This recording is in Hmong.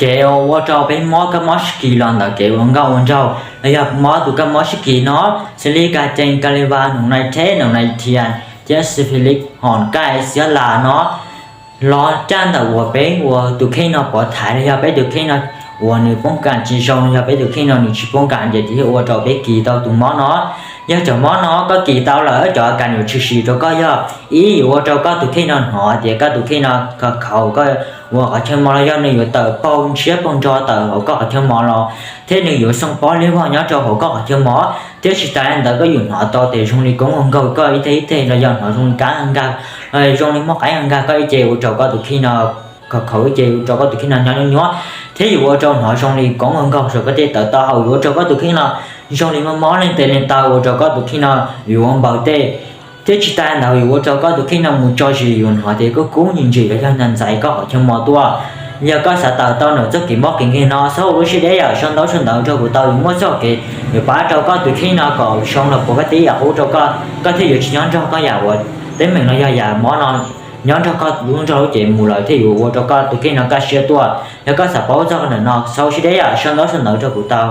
Kev ua rau peb mob kab mob sib kis los ntawm kev ua nkauj ua nraug los yog mob tus kab mob sib kis no, xws li kas cees, kas li vas, noos nais theb, noos nais thias thiab syphilis hom kaij xiab las no los caj ntawm uas peb ua tus kheej no pov thaiv los yog peb tus kheej no uas nws poob kam tsis zoo los yog peb tus kheej no nws tsis poob kam ces thiaj ua rau peb kis tau tus mob no. Yog cov mob no koj kis tau lawm cov kas yuav tshwm sim rau koj yog ib, yuav ua rau koj tus kheej no hnov tias koj tus kheej no khaus khaus koj ua qhov chaw mos los yog nws yuav tawm paug ntshiab paug nro tawm hauv koj qhov chaw mos los thiab nws yuav xoo pob liab vog nyob rau hauv koj qhov chaw mos thiab tsis tas li ntawd koj yuav hnov tau tias zoo li koob ua nkaug koj ib teg ib teg los yog hnov zoo li kab nkag, zoo li muaj qaib nkag koj ib ce ua rau koj tus kheej no khaus khaus ib ce ua rau koj tus kheej no nyob nyuab nyuab thiab yuav ua rau hnov zoo li koob ua nkaug saum koj tej tawv taub hau yuav ua rau koj tus kheej no zoo li mob mob leej tes leej taw ua rau koj tus kheej no yuav ua npaws tej thiab tsis tas li ntawd yuav ua rau koj tus kheej no mus tso zis yuav hnov tias kub kub ntsim ntsim los yog ntxais ntxais koj qhov chaw mos tuaj. Yog koj xav tawm tau ntawm txoj kev mob kev nkeeg no txhob ua lub siab deb yam sau ntaub sau ntawv rau kuv tau yuav muaj txoj kev yuav pab rau koj tus kheej no kom zoo los puas koj tej yam qub rau koj, koj thiaj yuav tsis nyob nrog koj yam uas teeb meem no yog yam mob no nyob nrog koj lub nrog lub cev mus lawm thiaj yuav ua rau koj tus kheej no kaj siab tuaj. Yog koj xav paub txog ntawm no txhob ua siab deb yam sau ntaub sau ntawv rau kuv tau.